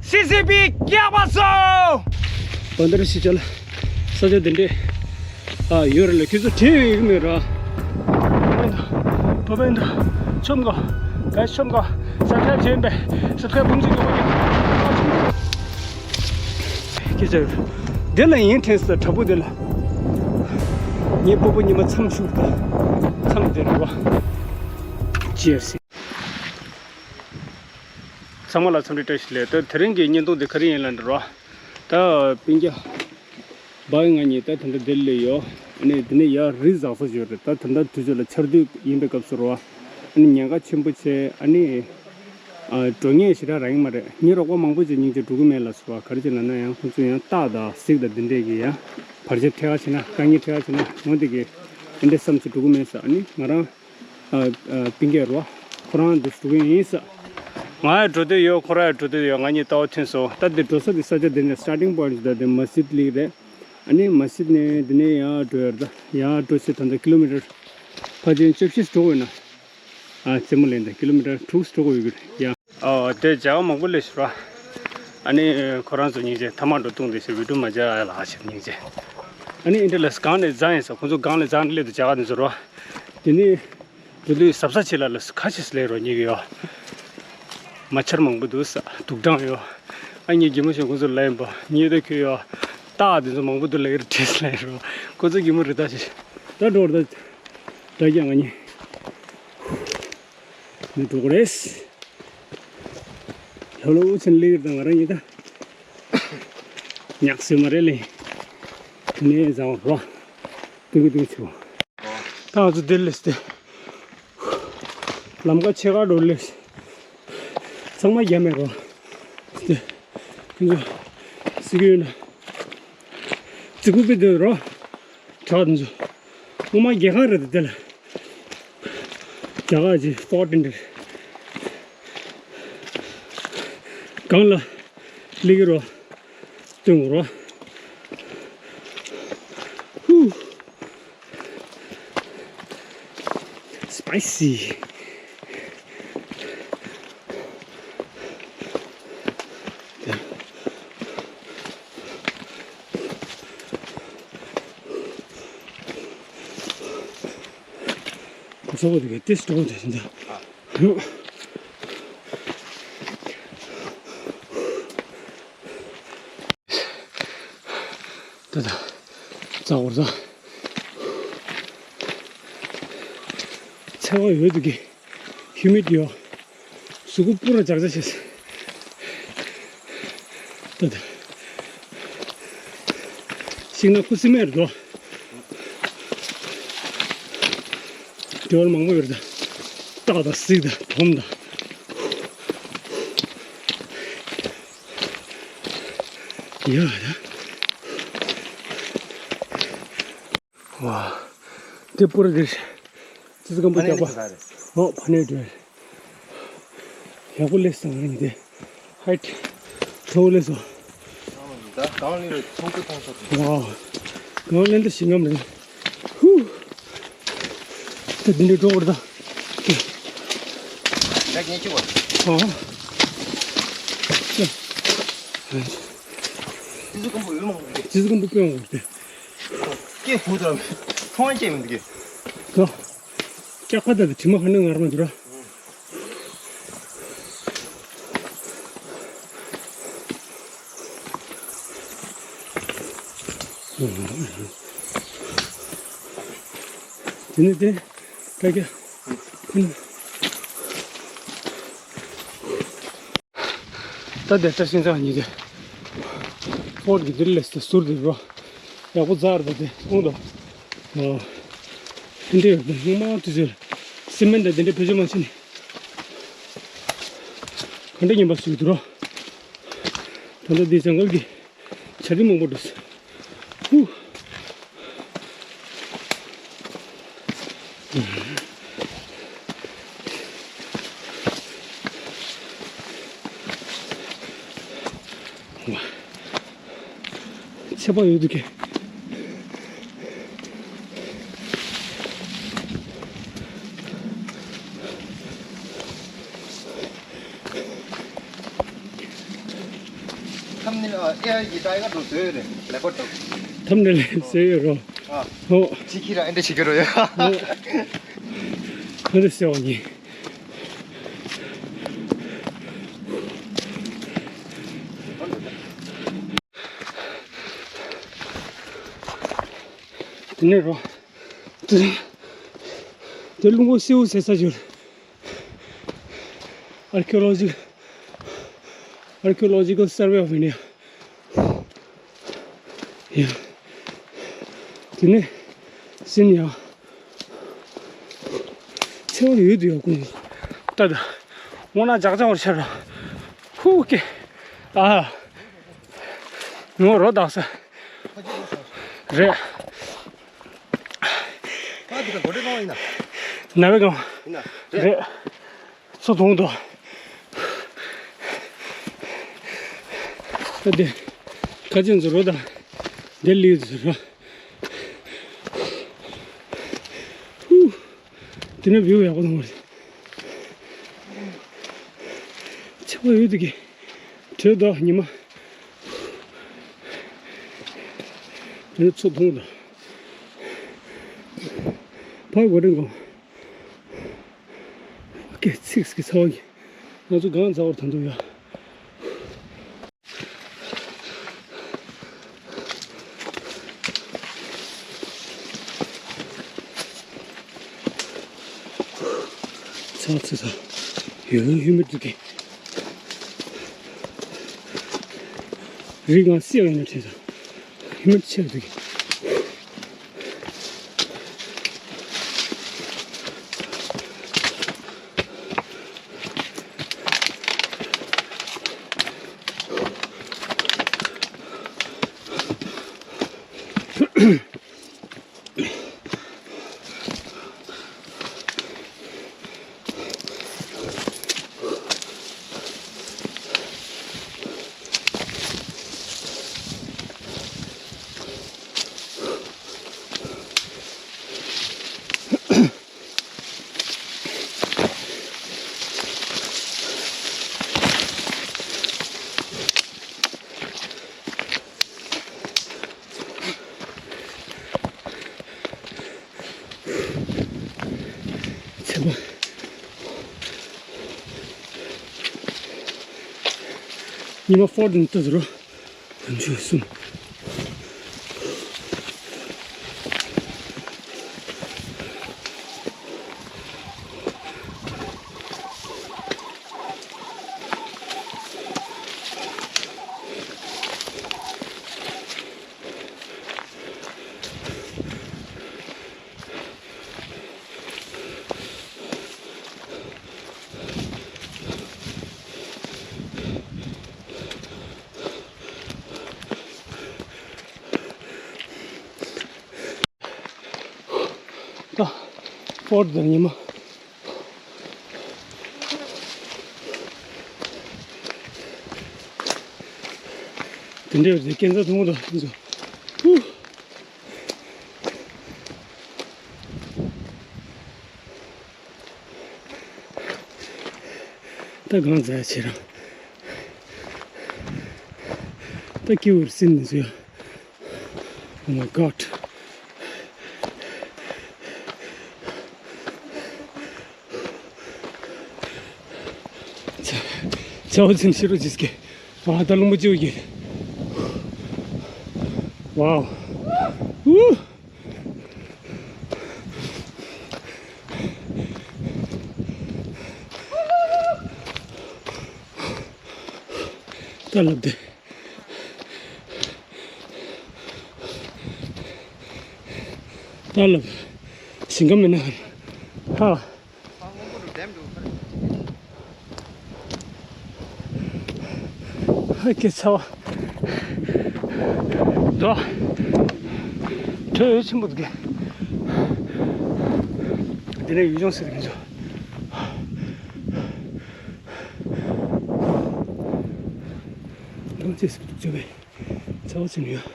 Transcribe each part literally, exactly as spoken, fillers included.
སི་སི་པི་སྐྱག་པ་སོ། བན་དར་སི་ཅལ་ས་ཆ་འདི་འདྲས་ཨ་ཡོད་རེད་ལ། ཁྱོད་ཚོ་བྲིས་ཡོད་ཀྱི་མེད་ར། ཕོ་བན་དར་ཆོམ་གོ་བས་ཆོམ་གོ་སབ་སི་ཀ་རབ་བྱེད་པས་སབ་སི་ཀ་རབ་བུམ་ཅིག་གོ་གི། ཁྱེད་ཚོ་འདི་ལ་ཡིན་ཁྲེས་ལ་དྲ་འབུ་འདི་ལ་ངའི་སྤོ་བོ་ཉི་མ་མཚམས་ཞུགས་ད་མཚམས་འདི་རེད་བ། ཅི་ཡར་སི། ཚང་མ་ལ་འཚམས་འདྲི་བཀྲ་ཤིས་བདེ་ལེགས། ད་དེ་རིང་གི་བརྙན་ཐུང་དེ་ག་རེ་ཡིན་ལབ་འདྲ་རོ། ད་སྤུན་ཀྱག་བ་ང་གཉིས་ད་ད་ལྟ་ལྡི་ལི་ཡོད། ཨ་ནི་དེ་ནས་ཡར་རི་འཛེག་ས་ཞིག་ཡོད་རེད། ད་ད་ལྟ་དུས་ཚོད་ལ་ཆར་དུས་ཡིན་པའི་སྐབས་སུ་རོ། ཨ་ནི་ཉེན་ཁ་ཆེན་པོ་བྱས། ཨ་ནི་ཨ་འགྲོ་ངེས་ཞེ་དྲག་རང་ཡིན་མ་རེད། ངའི་རོགས་པ་མང་པོ་ཅིག་སྙིང་རྗེ་འགྲོ་གི་མེད་ལབ་སོང་བ། ག་རེ་བྱས་ལབ་ན་ཡང་ཁོང་ཚོ་ཡང་སྟག་དང་གཟིག་དང་འདི་འདྲས་ཀྱི་ཡང་བར་ཆད་འཕྲད་ཁ་བྱས་ན་དཀའ་ངལ་འཕྲད་ཁ་བྱས་ན་འོ་འདི་གི་འདི་འདྲས་བསམ་ཚུལ་འགྲོ་གི་མེད་ཟེར། ཨ་ནི་ང་རང་ཨ་ཨ་སྤུན་ཀྱག་རོ། ཁོ་རང་འདུག་འགྲོ་གི་ཡིན་ས། ང་ཡང་འགྲོ་འདོད་ཡོད། ཁོ་རང་ཡང་འགྲོ་འདོད་ཡོད། ང་གཉིས་ལྟ་བ་མཐུན་སོང་། ད་འདི་འགྲོ་ས་འདི་ས་ཆ་འདི་ནས་སི་ཊར་ཊིང་པོ་ཡིན་ཊི་ད་འདི་མ་སི་ཏི་ལིག་རེད། ཨ་ནི་མ་སི་ཏི་ནས་འདི་ནས་ཡར་འགྲོ་ཡ་རེད། ད་ཡར་འགྲོ་ཚེ་ད་ལྟ་ཀི་ལོ་མི་ཊར་ཕལ་ཆེར་བཅུ་བཞི་འགྲོ་དགོས་ན། ཨ་རྩེད་མོ་ལེན་ད་ཀི་ལོ་མི་ཊར་དྲུག་འགྲོ་དགོས་ཡོད་ཀྱི་རེད་ཡ། ཨོ་དེ་རྒྱ་གར་མང་པོ་སླེབས་ཤག་ར། ཨ་ནི་ཁོ་རང་ཚོ་སྙིང་རྗེ། ཐ་མག་འགྲོ་བཏུང་དེ་ཞེས་བི་ཌིའོ་མ་བྱ་ཡ་ལ་ཞེས་སྙིང་རྗེ། ཨ་ནི་ཨིན་ཌི་ལ་སི་གང་ནས་འཛེགས་ཡིན་ས། ཁོང་ཚོ་སྒང་ལ་འཛེགས་ནས་སླེབས་འདུག་རྒྱ་གར་འདི་ཚོ་རོ། དེ་ནི་འགྲོ་དུས་གཟབ་གཟབ་བྱེད་ལ་ལ་ཁ་ཤས་སླེབས་རོ་སྙིང་གི་ཡོད། མ་ཆར་མང་པོ་འདུག་ས། དུག་སྦྲང་ཡོད། ཨ་ངའི་གད་མོ་ཤོར། ཁོང་ཚོ་ལ་ཡིན་པ་ཉེས་ད་ཁྱོད་ཡོད། སྟག་འདི་ཚོ་མང་པོ་འདུག་ལ་ཡར་བྲིས་སླེབས་རོ། ཁོང་ཚོ་གད་མོ་རི་ད་ཞིག་ད་འགྲོ་ར་ད། ད་ཀྱང་ང་གཉིས་ནི་འགྲོ་གི་རེད། ལྷོ་ལྷོ་ཆེན་ལིར་དང་ང་རང་གཉིས་ད་ཉག་སེ་མ་རེད་ལེ། དེ་ནས་བཟང་བ་རོ། ཏུ་གུ་ཏུ་གུ་ཆུ། ད་ང་ཚོ་འདིར་ལེ་སྟེ། ལམ་ཁ་ཕྱེད་ཀ་འགྲོ་ལེ། ཚང་མ་རྒྱ་མེད་རོ། སྟེ། ཁྱོད་ཚོ་སི་གི་ཡོད་ན། ཙི་གུ་པི་དེ་རོ། གྲགས་འདི་ཚོ། སྔོན་མ་རྒྱལ་ཁང་རེད་དེ་ལ། རྒྱ་གར་གྱི་ཕོར་ཊི་འདི་རེད། སྒང་ལ་སླེབས་ཀྱི་རོ། སྟོན་དགོས་རོ། ཧུ། སི་པའི་སི། ཁོ་ཚོ་བོ་དེ་གའི་ཏེ་སྟོང་དེ་འདྲ། ད་ད། ཙག་བོར་ད། ཚ་བ་ཡོད་དེ་གའི་ཧིའུ་མིཌ་ཡོད། གཟུགས་པོ་སྤུ་ར་འཇག་འཇག་བྱས། ད་ད། ཤིང་ནགས་ཁུ་སིམ་མེར་འགྲོ། འབྲེལ་བ་མང་པོ་ཡོད་རེད་ད། སྟག་དང་གཟིག་དང་དོམ་དང་། ཡ་ད། ཝ། འདི་སྤུ་ར་འདིར། ཙི་ཙི་སྐམ་པོ་རྒྱག་པ། ཨོ་ཕ་ནས་འགྲོ། ཡག་པོ་སླེབས་སོང་རིང་འདི། ཧའིཊ་མཐོ་པོ་སླེབས་སོང་། ད་གང་ལེན་ཚོང་ཁུ་ཐོང་ཤོག་ཝ། གང་ལེན་ད་ཞིང་ངམ་རེད། ཧུ། ད་འདི་འདྲའི་འགྲོ་བར་ད། ད་ངས་ཅི་བ། ཨོ། ཙི་ཙི་སྐམ་པོ་ཡོད་མ་རེད། ཙི་ཙི་སྐམ་པོ་དཔེ་མང་པོ་རེད། སྐྱེ་ཧུ་དང་ཁྲོང་སྐྱེ་མི་འདུག་གི། ལོ། སྐྱག་པ་དང་དྲི་མ་ཧ་ནི་ངར་མ་འདུག་ར། དེ་ནི་དེ་ད་ཀྱ། ད་དེ་ལྟར་ཤིང་ཚང་གཉིས་དེ། ཧོར་གྱི་འདིར་ལས་དེ་ཟུར་དེ་རོ། ཡག་པོ་འཛར་དེ་དེ་ཁོང་དུ། ཨོ། ཧིན་དེ་ཡོད་དེ་སྔོན་མ་དུས་ཚོད་སི་མེན་དང་དེ་འདྲའི་བེད་སྤྱོད་མ་བྱས་ནས། ག་འདྲ་ཉམས་པ་ཞིག་འདུག་རོ། ད་ལྟ་འདི་བྱང་གོལ་གྱི་བྱ་རིགས་མང་པོ་འདུག་ཧུ། ཚད་པ་ཡོད་འདུག་གས། ཐམ་ནེལ་ཨ་ཨེ་ཨའི་གི་ཊའི་གར་འགྲོ་བཟོས་ཡོད་རེད་ལེ་པར་ཌི། ཐམ་ནེལ་བཟོས་ཡོད་རོ། ཨ། ཧོ། ཅི་ཁྱི་ར་ཨེ་འདྲ་བྱེད་ཀྱི་རོ་ཡ། ཧོ། ཁོ་འདི་ཟེར་བ་ཉིན། དེ་ནས་རོ། དེ་དེ་རླུང་བུ་སེའུ་ཟེར་ས་ཞིག་རེད། Archaeological, Archaeological Survey of India. ཡ། དེ་ནས་སིན་ཡ། ཚེ་བ་ཡོད་དུ་ཡོད་ཀུན། ད་ད། འོ་ན་ཇག་ཇག་བར་ཤར་ར། ཧུ་ཀེ། ཨ། ངོ་རོ་དག་ས། རེད། ཨ་འདི་ག་གོ་རེ་གང་ཡིན་ན། ན་བའི་གང་། ཡིན་ན། རེད། རེད། མཚོ་དོང་དུ། ཨ་འདི། ཁ་ཆེན་ཚོ་རོ་དང་། འདི་ལིའུ་ཚོ་རོ། ཧུ། དེ་ནས་བིའུ་ཡག་པོ་མཐོང་བ་རེད། ཆེ་བ་ཡོད་དེ་གི། དྲོད་དོ་ཉི་མ། དེ་ནས་མཚོ་མཐོང་དང་། ཕར་གོ་དྲན་གོ། ཨོ་ཀེ་ཚིགས་ཀྱི་ཚ་བ་གི། ང་ཚོ་གང་ཚ་བར་ཐང་དུ་ཡོད། ཚ་ཚ་ཚ། ཡོད་ཡོད་མི་འདུག་གི། རི་སྒང་སེ་ཡང་ཡིན་ན་དྲན་ས། ཧི་མ་ཆེ་འདུག་གི། ཚེ་པ། ཉི་མ་ཕོར་ཏུ་ནི་ལྟ་ཟེར་རོ། བུམ་ཆུ་གསུམ། ད་ཕོར་ཏུ་ཉི་མ། དེ་འདྲའི་རེད་ཀན་ས་ཐུང་ངུ་དང་ཚོ། ཧུ། ད་གང་ཟ་ཡ་བྱེད་རང་། ད་ཀི་ཝིར་སིན་ནི་ཟོ་ཡ། Oh my God. ཚ་བ་ཚིན་ཤི་རུ་ཇིས་ཀེ། ཨ་ད་རླུང་པོ་ཅིའུ་ཡིན། ཝའོ། ཨུ། ད་ལབ་དེ། ད་ལབ། ཞིང་ཁམས་མི་ན་ཧ། ཧ། ཧ་ཀེ་ཚ་བ། དོ། དྲོད་ཡོད་ཆེན་པོ་འདུག་གི། འདི་ནས་ཡུལ་ལྗོངས་ཟེར་གི་འཇོ། ལྗོངས་ཅེས་ཟེར་འདུག་ཅོ་བས། ཚ་བ་ཆེན་ཡོད།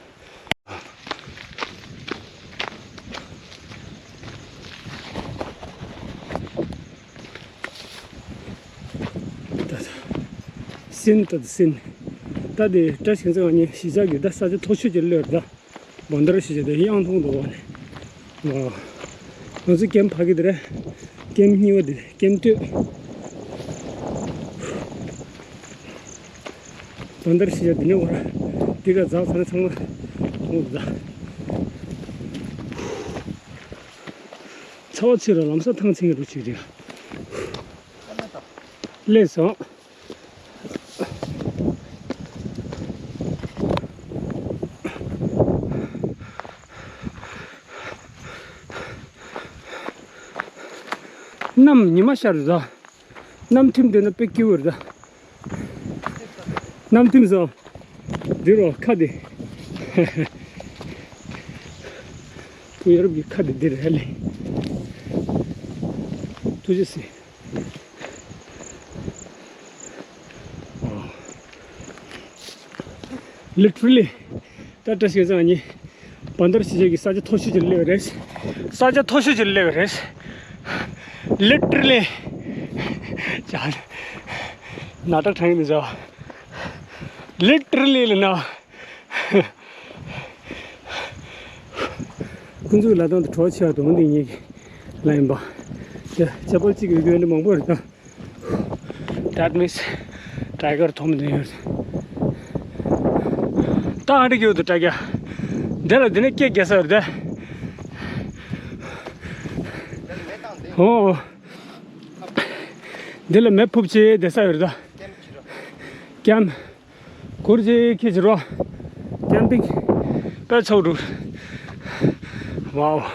ད་ད། སིན་ད་ད་སིན། ས་དེ་བཀྲ་ཤིས་ཚང་ནི་གཞིས་ཆགས་ཀྱི་ད་ས་ཆ་མཐོ་ཤོས་ཀྱི་སླེབས་རེད་ད། བན་དར་གཞིས་ཆགས་དེ་གཡང་མཐོང་འདུག་བ་ནི། ང་ཚོ་ཀེམ་ཕ་གི་དེ་རེད། ཀེམ་གཉིས་པ་དེ་རེད། ཀེམ་སྟོད། བན་དར་གཞིས་ཆགས་འདི་ནས་བར་འདི་ག་འཛེགས་ཚར་ན་ཚང་མ་མཐོང་འདུག་ད། ཚ་བ་ཚིག་ར་ལམ་སང་ཐང་ཆད་ཀྱི་འདུག་ཅིག་རེད། སླེབས་སོང་། གནམ་ཉི་མ་ཤར་ཟ། གནམ་ཐིམ་བསྡད་ན་དཔེ་སྐྱིད་པོ་རེད་ད། གནམ་ཐིམ་སོང་། འདི་རོ་ཁ་དེ། བུ་ཡ་རབས་ཀྱི་ཁ་དེ་འདི་རེད་ལེ། ཐུགས་རྗེ་ཆེ། Literally ད་བཀྲ་ཤིས་ཚང་ནི་བན་དར་གཞིས་ཆགས་ཀྱི་ས་ཆ་མཐོ་ཤོས་ཅིག་སླེབས་རེད། ས་ཆ་མཐོ་ཤོས་ཅིག་སླེབས་རེད། Literally ཅག་ན་ཏག་ཁྲང་ཡིན་ཟ། Literally ལ་ན། ཁོང་ཚོའི་ལ་དང་དུ་གྲོགས་ཆེ་བ་དང་འདི་ཉིད་ཀྱི་ལ་ཡིན་པ། དེ་ཇ་པལ་གཅིག་ཡོད་རྒྱུ་འདི་མང་པོ་རེད་ད། That means ཊའི་གར་མཐོང་མི་འདུག་ཡོད། ད་ཨ་འདྲ་གྱུར་འདུག་ཊའི་གར། འདི་ལ་འདི་ནས་སྐད་རྒྱག་ས་རེད་ད། ཨོ། འདི་ལ་མེ་ཕུབ་ཆེ་བསྡད་ས་ཡོད་རེད་ད། ཀེམ། གུར་ཅིག་ཁྱེར་ཅིག་རོ། ཀེམ་པིང་། དཔེ་ཚོགས་འགྲོ། ཝའོ།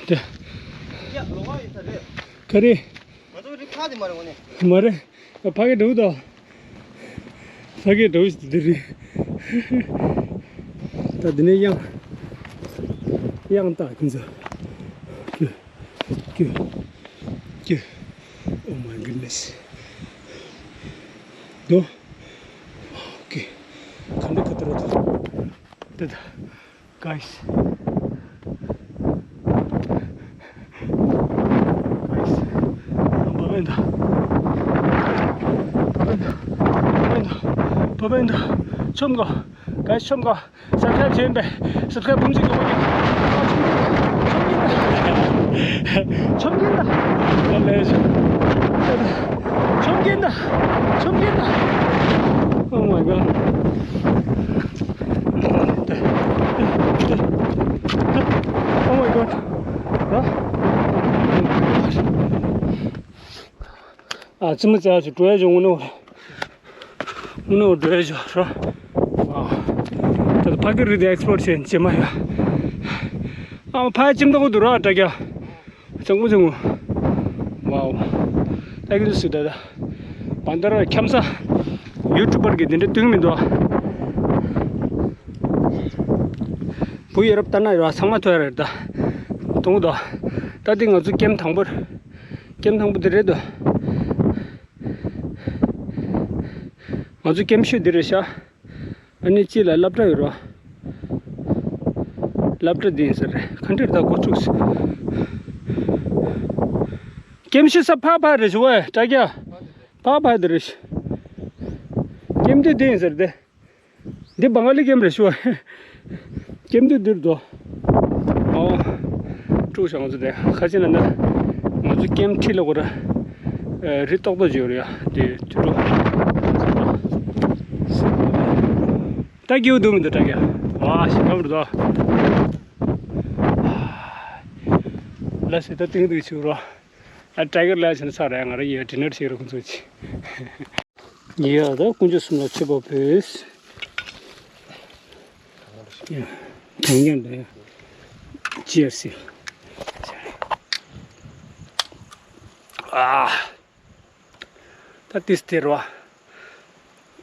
དེ། ཡ་ལོ་བ་ཡིན་ས་རེད། ག་རེ། ང་ཚོ་རི་ཁ་དེ་མ་རེད་འོ་ནི། མ་རེད། ཕ་གི་འགྲོ་དོ། ཕ་གི་འགྲོ་ཞིག་འདི་རེད། ད་འདི་ནས་གཡང་། གཡང་ལྟ་གིན་ཚོ། ཀྱུ། ཀྱུ། ཀྱུ། Oh my goodness. དོ། ཨོ་ཀེ། ག་འདྲ་ག་ཏི་ར་དོ། དེ་ད། Guys. Guys. བ་བན་ད། བ་བན་ད། བ་བན་ད། བ་བན་ད། ཆོམ་གོ། Guys ཆོམ་གོ། Subscribe བྱས་པས་subscribe ཕུང་གཅིག་ཡོང་བ་ཡིན། ཆོམ་གྱིན་ད། ཆོམ་གྱིན་ད། ཆོམ་གྱིན་ད། ལས་ཆོམ་གྱིན་ད། ཆོམ་གྱིན་ད། Oh my god. Oh my god. ཨ་ཙི་མི་ཙི་ཨ་ཙི་འགྲོ་ཡ་བྱུང་ངུ་ནོ། ངུ་ནོ་འགྲོ་ཡ་བྱུང་རོ། ཨ། ད་ཕ་གི་རི་དེ་ཨེགསི་པོ་ལོར་བྱེད་ཅེས་མ་ཡོད། ཨ་ཕ་ཡ་ཅིམ་ཏོག་འདུག་རོ་ཨ་ཏྲ་ཀྱ། ཅང་གུ་ཅང་གུ། ཝའོ། ད་གི་འདུག་སི་ད་ད། བན་དར་ཁྱམ་ས། ཡུ་ཊུབ་པར་གི་དེ་འདྲ་སྟོན་མི་འདུག་ཨ། བུ་ཡ་རབས་ལྟ་ན་ཡོད་ཨ་ཚང་མ་ཐོས་ཡ་རེད་ད། གཏོང་གི་འདུག་ཨ། ད་དེ་ང་ཚོ་ཀེམ་དང་པོ། ཀེམ་དང་པོ་དེ་རེད་དོ། ང་ཚོ་ཀེམ་ཤོད་འདི་རེད་ཤག་ཨ་ནི་གཅིག་ལ་སློབ་གྲྭ་ཡོད་རོ། སློབ་གྲྭ་འདི་ཡིན་ས་རེད། ག་འདྲ་རེད་ད་འགོ་ཚུགས་ས། ཀེམ་ཤོད་ས་ཕ་ཕ་རེད་ཤི་བས་ཏྲ་ཀྱ། ཕ་ཕ་འདི་རེད་ཤི། ཀེམ་དེ་འདི་ཡིན་ས་རེད་དེ། འདི་བང་ག་ལི་ཀེམ་རེད་ཤི་བས། ཀེམ་དེ་འདིར་འདུག་ཨོ། དཀྲུག་བྱ་ང་ཚོ་དེ་ཁ་ཆེ་ན་ན། ང་ཚོ་ཀེམ་ཁྲི་ལ་གོ་ར། རི་ཏོག་ཏོ་བརྗོད་རེད་ཡ། དེ་དུད་འགྲོ། ད་སྐྱིད་པོ་འདུག་མི་འདུག་ཏྲ་ཀྱ། ཝ་ཞིམ་པོ་འདུག་ལ་སི་ད་ཏིང་ཏིང་ཆུ་རོ། ཨ་ཏྲ་ཀྱ་ལ་ཕྱིན་ཚར་རེད། ང་རང་ཡ་ཌི་ནར་བྱེད་རོགས་ཚོ་ཅི། ཡ་ད་དཀོན་མཆོག་གསུམ་ལ་མཆོད་པ་ཕུལ། ཡ། གང་ཡང་འདྲ་ཡ། Cheers. ཨ། ད་ཏིས་ཏེ་རོ།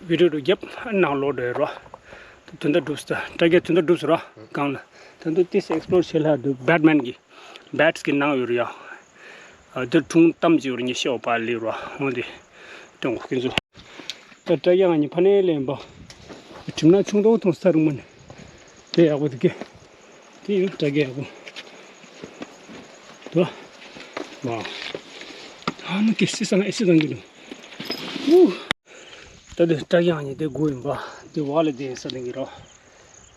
བི་ཌིའོ་རུ་རྒྱབ་ནང་ལོག་འགྲོ་ཡ་རོ། ད་དོན་དག་འགྲུབ་སོང་། ད་ཏྲ་ཀྱ་དོན་དག་འགྲུབ་སོང་རོ། གང་ལ། ད་དུང་ཏིས་ཨེགསི་པོ་ལོར་བྱེད་ལ་འདུག་བེ་ཊི་མེན་གྱི། བེ་ཊི་སི་གི་ནང་ཡོད་རེད་ཡ། ཨ་དེ་སྒྲུང་གཏམ་ཅིག་ཡོད་རེད། ཉི་ཤེས་འོ་པ་ལི་རོ་འོ་དེ། སྟོན་གོ་ཁྱེད་ཚོ། ད་ཏྲ་ཀྱ་ང་གཉིས་ཕ་ནས་ལེན་པ། གྲིབ་ནག་ཆུང་མདོག་མཐོང་ས་རུང་མ་ནི། དེ་ཡག་པོ་འདུག་གི། དེ་ཡང་ཏྲ་ཀྱ་ཡག་པོ། དོ། ཝའོ། ཨ་མ་ཀི་སི་སང་ཨེ་སི་དང་གི་ནོ། ཨུ། ད་དེ་སྐྲ་གཡང་ཉི་དེ་དགུ་ཡིན་པ། དེ་བ་ལ་དེ་ས་དེ་གི་རོ།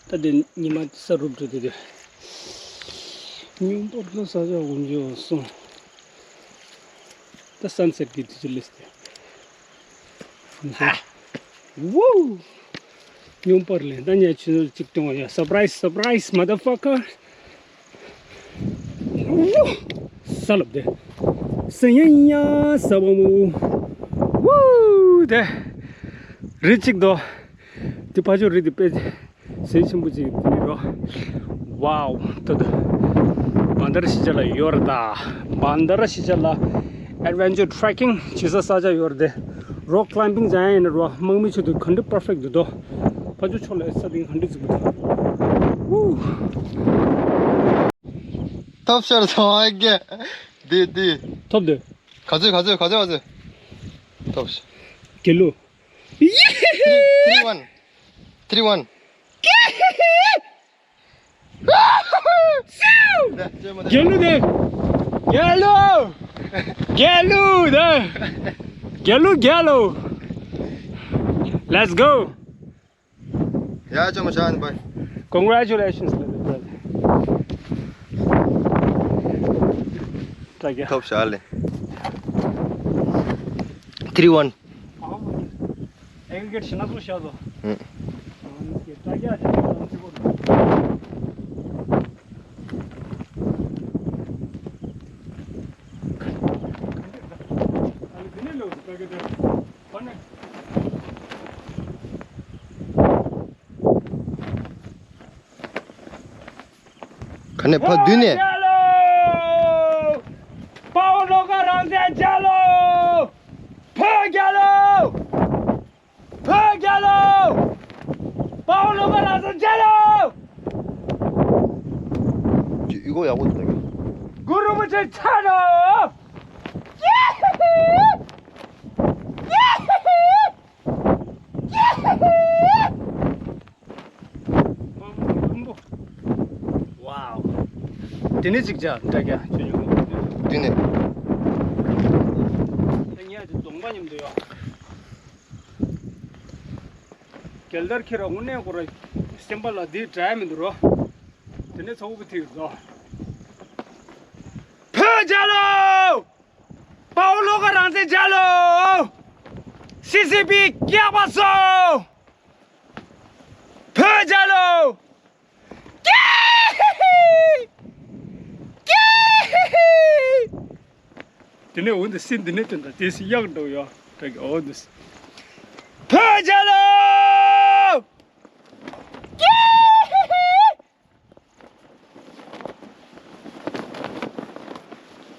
ད་དེ་ཉི་མ་ས་རུབ་འགྲོ་དེ་དེ། ཉུང་པོར་ལ་ས་ཆ་འོན་ཇོ་སོང་། ད་སན་སེཊ་གི་དུས་ཚོད་ལེས་ཏེ། ཧ། ཝུ། ཉུང་པོར་ལེན་ད་ཉ་ཆུ་ཚོད་གཅིག་སྟོང་ཡ། སར་པ་རའི་སི། སར་པ་རའི་སི། མ་དར་ཕ་ཀར། ས་ལབ་དེ། ས་ཡ་ཡ་ས་བ་མོ། ཝུ་དེ། རི་གཅིག་དོ། དེ་ཕ་ཆོ་རི་དེ་དཔེ་ཟེ་ཆེན་པོ་ཅིག་དེ་ནི་རོ། ཝའོ། ད་ད། བན་དར་ཤི་ཅ་ལ་ཡོར་ད། བན་དར་ཤི་ཅ་ལ་ཨེཌ་ཝེན་ཅར་ཊྲེ་ཀིང་བྱེད་ས་ས་ཆ་ཡོར་དེ། རོག་ཀ་ལའིམ་བིང་ཛ་ཡིན་རོ། དམག་མི་ཆོ་དེ་ག་འདྲ་པར་ཕེག་ཊི་དུ་དོ། ཕ་ཆོ་ཆོ་ལ་ས་དེ་ག་འདྲ་ཅིག་དུ། ཝུ། ཐོབ་ཤར་སོང་ཨ་གེ། དེ་དེ། ཐོབ་དེ། ག་ཚོད་ག་ཚོད་ག་ཚོད་ག་ཚོད། ཐོབ་ཤར། དགེ་ལུ། Three, three one. Three one. རྒྱལ་གླུ་དེ། རྒྱལ་གླུ། རྒྱལ་གླུ་དེ། རྒྱལ་གླུ་རྒྱལ་གླུ། Let's go. ཡ་ཅོ་མ་ཤ་ནི་བའི། Congratulations, my brother. ཐོབ་ཤར་ལེ། Three one. ཨེག་རི་གེཊ་ཤི་ན་ཚོ་ཤ་ཚོ། ཧུམ། ག་ནས་ཕ་བདུན་ནས། དཔའ་བོ་བློ་དགའ་རང་བཙན་རྒྱལ་ལོ། བོད་རྒྱལ་ལོ། བོད་རྒྱལ་ལོ། དཔའ་བོ་བློ་དགའ་རང་བཙན་རྒྱལ་ལོ། ཡི་གེ་ཡག་པོ་འདུག་གུ་རུ་མི་ཆེ་ཆ་ལོ། ཝའོ། དེ་ནས་ཅིག་བྱ་འདྲ་རྒྱ་ཆུ་ཉུང་། དེ་ནས། ད་ངས་ཀྱི་གདོང་པ་མཉམ་དུ་ཡོད། རྒྱལ་དར་ཁྱེར་ར་དངོས་གནས་ཁོ་ར་སེམས་པ་ལ་འདི་འདྲ་མི་འདུག་རོ། དེ་ནས་ཚ་བོ་གི་ཐིག་རོ། བོད་རྒྱལ་ལོ། དཔའ་བོ་བློ་དགའ་རང་བཙན་རྒྱལ་ལོ། སི་སི་པི་སྐྱག་པ་སོ། བོད་རྒྱལ་ལོ། དེ་ནས་འོ་འདི་སྲིད་འདི་ནས་དོན་དང་དེ་སྲིད་གཡག་འགྲོ་ཡོད་དྲ་གི་འོ་འདི་སྲིད། བོད་རྒྱལ་ལོ།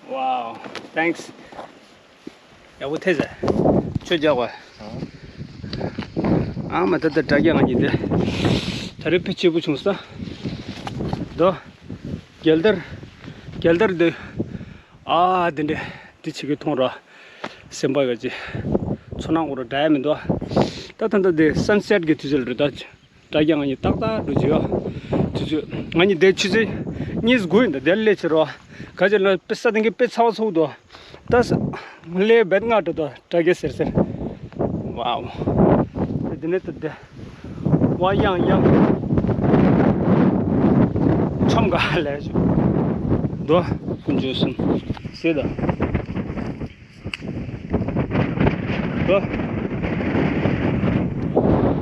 Wow, thanks. ཡག་པོ་ཐེ་ཟེར། ཆོས་རྒྱག་པ། ཨ་མ་ད་ལྟ་དྲ་རྒྱ་ང་གཉིས་དེ། ད་རེས་དཔེ་སྐྱིད་པོ་བྱུང་ས། དོ། རྒྱལ་དར། རྒྱལ་དར་འདི། ཨ་འདི་འདྲ་འདི་ཆེ་གེ་མཐོང་ར། སེམས་པ་ག་ཅི། ཚོར་སྣང་འོ་ར་འདྲ་ཡ་མི་འདུག་ད་ད་ལྟ་འདི་སན་སེཊ་གི་དུས་ཚོད་རེད་ད། དྲ་རྒྱ་ང་གཉིས་ཏག་ཏག་འགྲོ་བྱེད་ཡ། དུས་ཚོད། ང་གཉིས་འདི་ཆུ་ཚོད་གཉིས་དགུ་ཡིན་ད་དེར་སླེབས་ཕྱིར་རོ། ག་ཅི་ལ་དཔེ་ས་དེང་གི་དཔེ་ཚ་བ་ཚུགས་དོ། ད་ས། ལས་བེད་ང་འགྲོ་དོ་དྲ་རྒྱ་ཟེར་ཟེར། ཝའོ། དེ་ནས་ད་དེ། ཝ་ཡང་ཡང་། ཆོམ་ག་ལས་ཞུ། དོ། ཀུན་སྤྱོད་གསུམ། སེ་ད། དོ།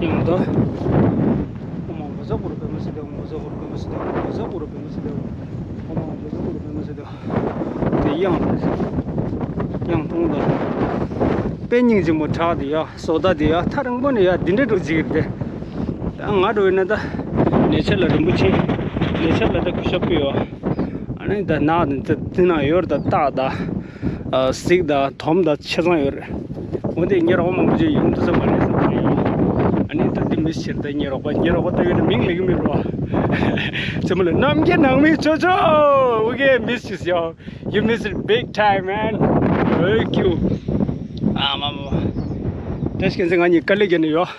ཡང་དོ། ཨོ་མ་བཟའ་གུ་རུ་པེ་མ་སི་དེ། ཨོ་མ་བཟའ་གུ་རུ་པེ་མ་སི་དེ། ཨོ་མ་བཟའ་གུ་རུ་པེ་མ་སི་དེ། ཨོ་མ་བཟའ་གུ་རུ་པེ་མ་སི་དེ། དེ་ཡང་། ཡང་མཐོང་དང་། དཔེ་སྙིང་རྗེ་མོ་དྲག་དེ་ཡ། བཟོ་ལྟ་དེ་ཡ། ཐག་རིང་པོ་ནས་ཡ་འདི་འདྲ་འགྲོ་བྱེད་ཀྱི་རེད་དེ། ད་ང་འགྲོ་ཡིན་ན་ད། ནས་ཆ་ལ་རིན་པོ་ཆེ། ནས་ཆ་ལ་ད་གུ་ཤ་པི་ཡོ། ཨ་ནི་ད་ནག་དེ་དེ་ན་ཡོར་ད་སྟག་ད། གཟིག་ད་དོམ་ད་ཆ་ཚང་ཡོད་རེད། འོན་ཏེ་ཉེ་རོགས་མང་པོ་ཅིག་ཡོང་དུས་ས་མ་རེད་ས་དེ་ཡིན། ཨ་ནི་ད་འདི་མི་ཤེས་ད་ཉེ་རོགས་པ་ཉེ་རོགས་པ་ད་ཡོད་ན་མིང་ལེགས་མི་རོ། ཚེ་མ་ལ་ནམ་རྒྱུན་ནང་མི་ཅོ་ཅོ། Okay, miss you, yo. You miss it big time, man. Thank you. ཨ་མ་མ། ད་ཤི་ཀན་སེ་ང་གཉིས་དཀའ་ལས་བརྒྱབ་ནས་ཡོད།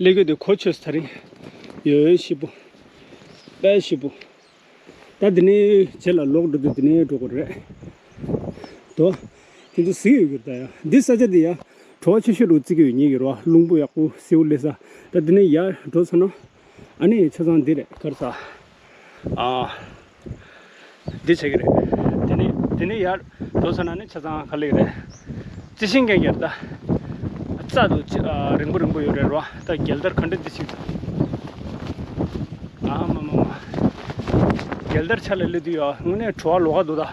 ལས་ཀ་དེ་གོ་ཆོད་ས་རིང་། ཡོད་ཞིབ་པོ། དཔེ་ཞིབ་པོ། ད་འདི་ནས་རྗེས་ལ་ལོག་འགྲོ་དུས་འདི་ནས་འགྲོ་དགོས་རེད། དོ། ཁྱེད་ཚོ་གཟིགས་ཡོད་ཀྱི་རེད་ད་ཡ། འདི་ས་ཆ་འདི་ཡ། བྲོ་བ་ཆེ་ཤོས་རུ་བརྩི་གི་ཡོད་ངེས་ཀྱི་རོ། རླུང་བུ་ཡག་པོ་སེའུ་ལེ་ས། ད་དེ་ནས་ཡར་འགྲོ་ཚར་ན། ཨ་ནི་ཆ་ཚང་འདི་རེད་གར་ས། ཨ། འདི་བྱེད་ཀྱི་རེད། དེ་ནས་དེ་ནས་ཡར་འགྲོ་ཚར་ན་ནི་ཆ་ཚང་ག་ལེ་རེད། རྩི་ཤིང་གན་རྒྱར་ད། རྩ་དུ་ཅི་ཨ་རིང་པོ་རིང་པོ་ཡོད་རེད་རོ། ད་རྒྱལ་དར་ག་འདྲ་འདི་ཞིག་ད། ཨ་མ་མ་མ། རྒྱལ་དར་ཆ་ལ་སླེབས་དུས་ཡོད་དངོས་གནས་བྲོ་བ་ལོག་ག་འདུག་ད།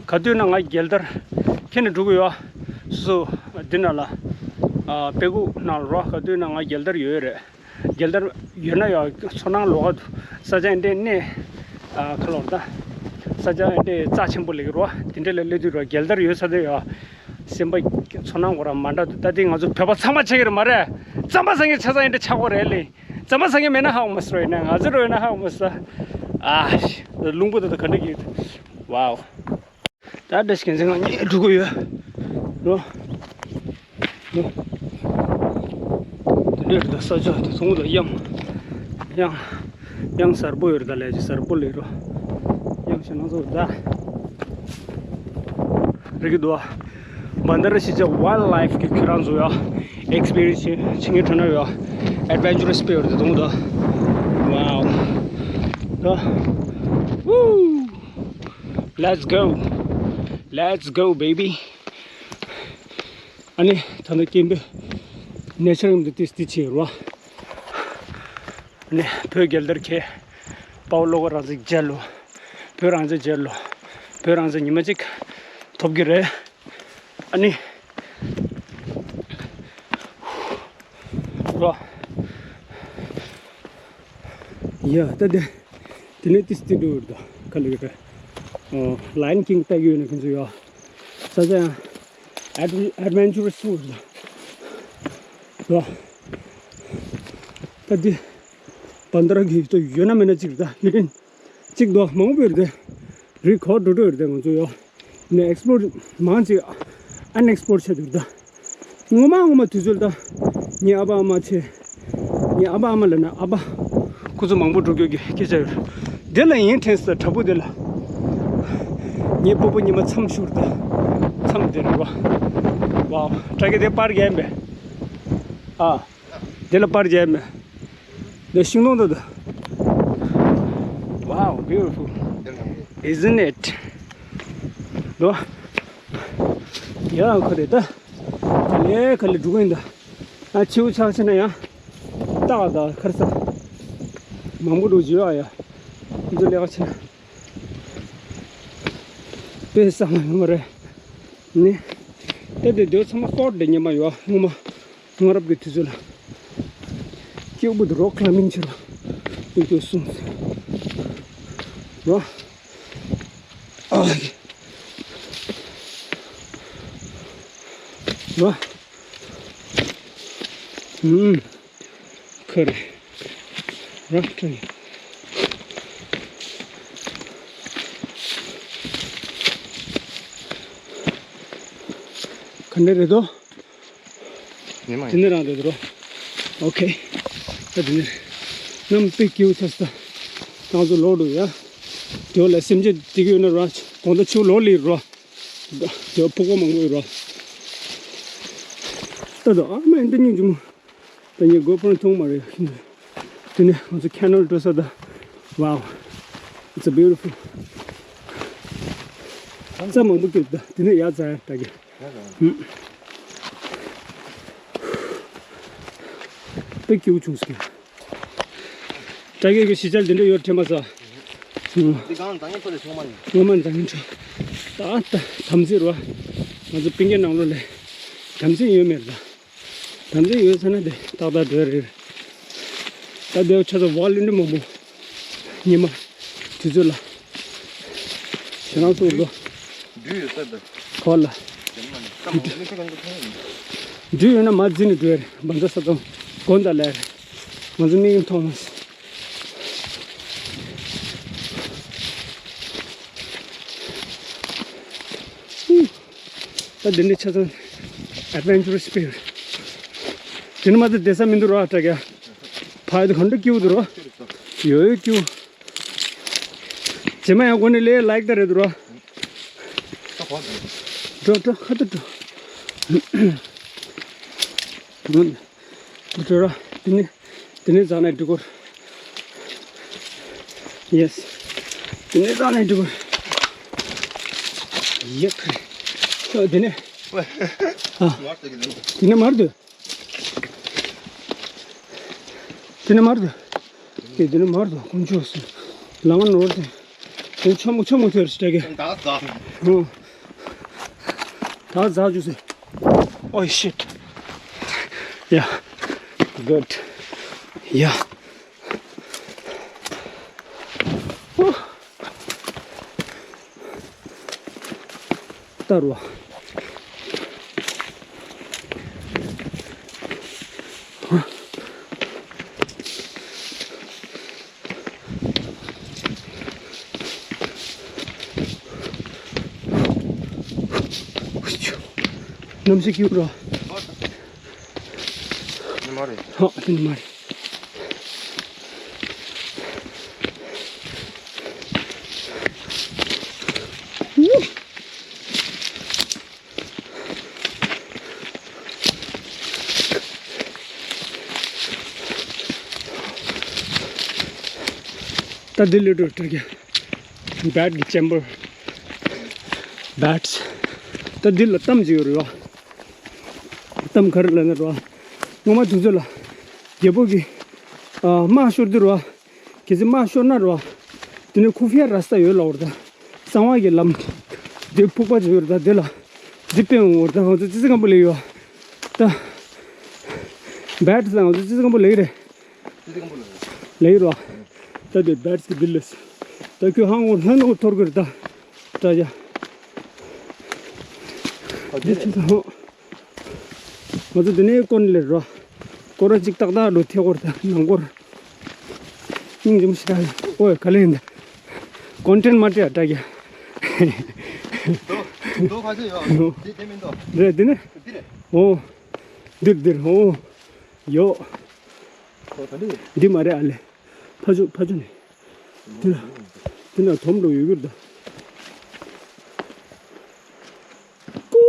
ག་དུས་ན་ང་རྒྱལ་དར་འཁྱེར་ནས་འགྲོ་གི་ཡོད། སུ་སུ་འདི་ན་ལ། ཨ་དཔེ་ཁུག་ནང་ལ་རོ། ག་དུས་ན་ང་རྒྱལ་དར་ཡོད་རེད། རྒྱལ་དར་ཡོད་ན་ཡང་ཚོར་སྣང་ལོག་ག་འདུག་ས་ཆ་འདི་གནས། ཨ་ཁ་ལོར་ད། ས་ཆ་འདི་རྩ་ཆེན་པོ་ལེགས་རོ། དེ་འདྲ་ལ་སླེབས་དུས་རོ། རྒྱལ་དར་ཡོད་ས་དེ་ཡོད། སེམས་པ་ཚོར་སྣང་གོ་ར་མ་འདྲ་འདུག་ད་དེ་ང་ཚོ་བོད་པ་ཚང་མ་ཆགས་ཀྱི་རེད་མ་རེད། རྩམ་པ་ཟ་མཁན་ཆ་ཚང་འདི་འདྲ་ཆགས་ཀྱི་རེད་ལེ། རྩམ་པ་ཟ་མཁན་མེད་ན་ཧ་གོ་མ་སོང་ཡིན་ན། ང་ཚོ་རོ་ཡིན་ན་ཧ་གོ་མ་སོང་། ཨ་ཤི། རླུང་བུ་དེ་ད་ག་འདྲ་གི། ཝའོ། ད་འདྲ་ཞིག་གན་ཚེ་ང་གཉིས་འགྲོ་གི་ཡོད། རོ། རོ། དེ་འདྲ་རེད་ད། ས་ཆ་དེ་ཚོང་དང་གཡང་། གཡང་། གཡང་གཟར་པོ་ཡོད་རེད་ད། ལས་ཀྱི་གཟར་པོ་ལས་རོ། གཡང་ཞེ་ན་ཚོ་ད། རིག་གི་འདུག་ཨ། བན་དར་ཤི་ཅ་ཝའིལ་ལའིཕ་གི་ཁྱོད་རང་ཚོ་ཡ། ཨེག་སི་པི་རི་ཡན་སི་བྱེད་ཆེད་ངའི་ཁྲོད་ན་ཡ། ཨེཌ་ཝེན་ཅར་ར་སི་དཔེ་ཡོད་རེད་ད་དུང་ད། ཝའོ། ད། ཝུ། Let's go. Let's go, baby. ཨ་ནི་ད་ལྟ་སྐྱེ་འཕེལ་ནེ་ཆར་འདི་ཏིས་ཏི་ཆེ་རོ། ཨ་ནི་བོད་རྒྱལ་དར་ཁྱེར། དཔའ་བོ་བློ་དགའ་རང་བཙན་རྒྱལ་ལོ། བོད་རང་བཙན་རྒྱལ་ལོ། བོད་རང་བཙན་ཉི་མ་གཅིག་ཐོབ་ཀྱི་རེད། ཨ་ནི། རོ། ཡ་ད་དེ། དེ་ནས་ཏིས་ཏི་འགྲོ་ཡོད་དོ། ག་ལེ་ག་ལེ། ཨོ། ལ་ཡོན་ཀིང་ལྟ་གི་ཡོད་ན་ཁྱེད་ཚོ་ཡོ། ས་ཆ་ཡང་། ཨེཌ་ཨེཌ་ཝེན་ཅར་ར་སི་ཡོད་དོ། ཡོ། ད་དེ། བན་དར་གི་ཏོ་ཡོད་ན་མེད་ན་གཅིག་རེད་ད། ཡོད་ན། གཅིག་དོ་མང་པོ་ཡོད་རེད་དེ། རི་ཁོག་འགྲོ་འགྲོ་ཡོད་རེད་དེ། ང་ཚོ་ཡོ། ནས་ཨེག་སི་པོ་ལོར་མང་ཆེ་ཨན་ཨེག་སི་པོ་ལོར་བྱས་འདུག་ད། ངོ་མ་ངོ་མ་དུས་ཚོད་ད། ངའི་ཨ་ཕ་ཨ་མ་ཆེ། ངའི་ཨ་ཕ་ཨ་མ་ལབ་ན་ཨ་ཕ། ཁོ་ཚོ་མང་པོ་འགྲོ་རྒྱུ་གི་སྐད་ཆ་ཡོད། དེ་ལ་ཡིན་དྲན་སོང་། དྲ་འབུ་དེ་ལ། ངའི་སྤོ་བོ་ཉི་མ་མཚམས་བཞུར་ད། མཚམས་དེ་རེད་བ། ཝའོ། དྲ་རྒྱ་དེ་པར་རྒྱབ་མེད། ཨ། དེ་ལ་པར་རྒྱབ་མེད། འདི་ཤིང་སྡོང་དུ་འདུག Wow, beautiful, isn't it? འདུག་ཡ་ཁོ་རེད་ད། ག་ལེ་ག་ལེ་འགྲོ་གི་ཡིན་ད། ཨ་ཆེའུ་ཆགས་ཕྱིན་ན་ཡང་། སྟག་དང་ཁར་ས། མང་པོ་འགྲོ་རྒྱུ་ཡོད་ཨ་ཡ། འདི་ལས་ཀ་ཕྱིན་ན། དཔེ་བསམ་ཡོང་བ་རེད། ནི། ད་དེ་དེ་ཚང་མ་སོར་དེ་ཉི་མ་ཡོད་སྔོན་མ། སྔ་རབས་ཀྱི་དུས་ཚོད་ལ། སྐྱེ་བོ་དེ་རོག་ཁ་ལ་མིན་ཕྱིར་བ། དེ་ཚོ་གསུངས། རོ། ཨ། རོ། ཨུམ། ཁ་རེ། ར་ཁྲི། ག་འདྲ་རེད་དོ། ཉི་མ་དེ་ནས་རང་རེད་དོ། ཨོ་ཁེ། ད་དེ་ནས་རྣམ་དཔེ་སྐྱིད་པོ་ཆགས་སོང་། ང་ཚོ་ལོག་འགྲོ་ཡ། དེ་ལ་སེམས་ཅན་དེ་གི་ཡོད་ན་ར། གོང་ད་ཆུ་ལོག་ལི་ར། དེ་ཕུག་པ་མང་པོ་ཡོད་ར། ད་དོ་ཨ་མ་འདི་སྙིང་རྗེ་མོ། ད་ངས་གོ་པོར་མཐོང་མ་རེད། དེ་ནས་ང་ཚོ་ཁེ་ནལ་འགྲོ་ས་ད། Wow, it's a beautiful. རྩྭ་མང་པོ་སྐྱེས་ད། དེ་ནས་ཡར་འཛེགས་ཡ་ད་གི། ཧུམ། དཔེ་སྐྱིད་པོ་བྱུང་སོང་། ད་གི་གི་གཞིས་ཆགས་འདི་འདྲ་ཡོད་དྲན་མ་སོང་། ཧུམ། འདི་གང་འཛེགས་མཁན་ཚོ་ལས་ཚང་མ་ཡིན། ངོ་མ་འཛེགས་མཁན་ཚོ། ད་ད་དམ་ཚིག་རོ། ང་ཚོ་སྤུན་ཀྱག་ནང་ལོགས་ལ་དམ་ཚིག་ཡོད་མེད་ད། དམ་ཚིག་ཡོད་ཟེར་ན་དེ་ཏག་ཏག་འགྲོ་རེད། ད་དེ་ཆ་ཚང་ཝ་ལི་འདི་མང་པོ། ཉི་མ། དུས་ཚོད་ལ། ཞེ་སྡང་སོགས་འགྲོ། འདུས་ཡོད་ས་དང་། གོ་ལ། དེ་མ་ནི་ཀ་མ་མི་ཁ་གང་གི་མཐོང་ཡོད། འདུས་ཡོད་ན་མ་འཛིན་ནས་འགྲོ་ཡ་རེད། བན་ད་ས་དང་། དགོན་དང་ལས་རེད། ང་ཚོ་མིག་གིས་མཐོང་མ་སོང་། ད་འདི་འདྲའི་ཆ་ཚང་ཨེཌ་ཝེན་ཅར་ར་སི་དཔེ་ཡོད། དེ་ནི་མ་ཚད་བསྡད་ས་མི་འདུག་རོ། ཨ་ཏྲ་ག་ཕ་ཡི་དུ་ག་འདྲ་སྐྱིད་པོ་འདུག་རོ། ཡོད་ཡོད་སྐྱིད་པོ། རྗེས་མ་ཡང་སྒོ་ནས་ལས་ལའིག་ད་རེད་འདུག་རོ། འགྲོ་འགྲོ་ཁ་ཐུག་འགྲོ། འདི་འགྲོ་ར། དེ་ནས་དེ་ནས་རྫ་ནས་འགྲོ་གོ། ཡེས། དེ་ནས་རྫ་ནས་འགྲོ་གོ། ཡེ་ཁ། ཨ། དེ་ནས། ཨ། དེ་ནས་མར་འདུག་དེ་ནས་མར་འདུག་དེ་དེ་ནས་མར་འདུག་དཀོན་མཆོག་གསུམ། ལམ་ནོར་ཏེ། དེ་ཆ་མོ་ཆ་མོ་ཐོས་རེ་སྤྲད་གི། ད་ཟ། ཨོ། ད་ཟ་རྒྱུ་ཟེར། Oh shit. Yeah. Good. Yeah. ལྟ་རོ། གནམ་གཤིས་སྐྱིད་པོ་ར། ནི་མ་རེད། ཧ། དེ་ནི་མ་རེད། ད་འདི་ལས་འགྲོ་སྤྲད་གི། བེཊ་གི་ཅེམ་བར། བེཊ། ད་འདི་ལ་གཏམ་ཅིག་ཡོད་རེད་བ། གཏམ་ག་རེ་ལབ་ན་རེད་བ། སྔོན་མ་དུས་ཚོད་ལ། རྒྱལ་པོ་གི། ཨ། དམག་ཤོར་དུས་རེད་བ། གལ་སྲིད་དམག་ཤོར་ན་རེད་བ། དེ་ནས་ཁུ་ཧྥི་ཡ་ར་སྟ་ཡོད་ལབ་པ་རེད་ད། གསང་བ་གི་ལམ། དེ་ཕུག་པ་ཅིག་ཡོད་རེད་ད། དེ་ལ། འདི་དཔེ་འོང་བ་རེད་ད། ང་ཚོ་ཙི་ཙི་སྐམ་པོ་ལས་ཡོད་བ། ད། བེཊ་ཟེར་ང་ཚོ་ཙི་ཙི་སྐམ་པོ་ལས་ཡོད་རེད། ལས་ཡོད་རེད་བ། ད་དེ་བེཊ་གི་འདི་ལས། ད་ཁྱོད་ཧང་འོང་ལྷན་འོང་ཐོར་གི་རེད་ད། ད་ཡ། འདི་ཆུ་ཚང་། ང་ཚོ་འདི་ནས་ཀོན་ལེ་རོ། སྐོར་ར་གཅིག་ཏག་ཏག་འགྲོ་ཐེ་སྐོར་དང་ནང་སྐོར། སྙིང་རྗེ་མོ་ཞེ་དྲག་ཡོད། ཨོའི་ག་ལེ་ཡིན་ད། ཀོན་ཊེན་མ་སྤྲད་ཡ་དྲག་ཡ། དོ་དོ་ཁ་ཤས་ཡོད། དེ་དེ་མིན་དོ། རེད་དེ་ནི། འདི་རེད། ཨོ། འདིར་འདིར་ཨོ། ཡོ། ཁོ་ད་འདི། འདི་མ་རེད་ཨ་ལེ། ཕ་ཇོ་ཕ་ཇོ་ནི། འདི་ལ། འདི་ན་དོམ་འགྲོ་ཡོད་གི་རེད་ད། ཀུ།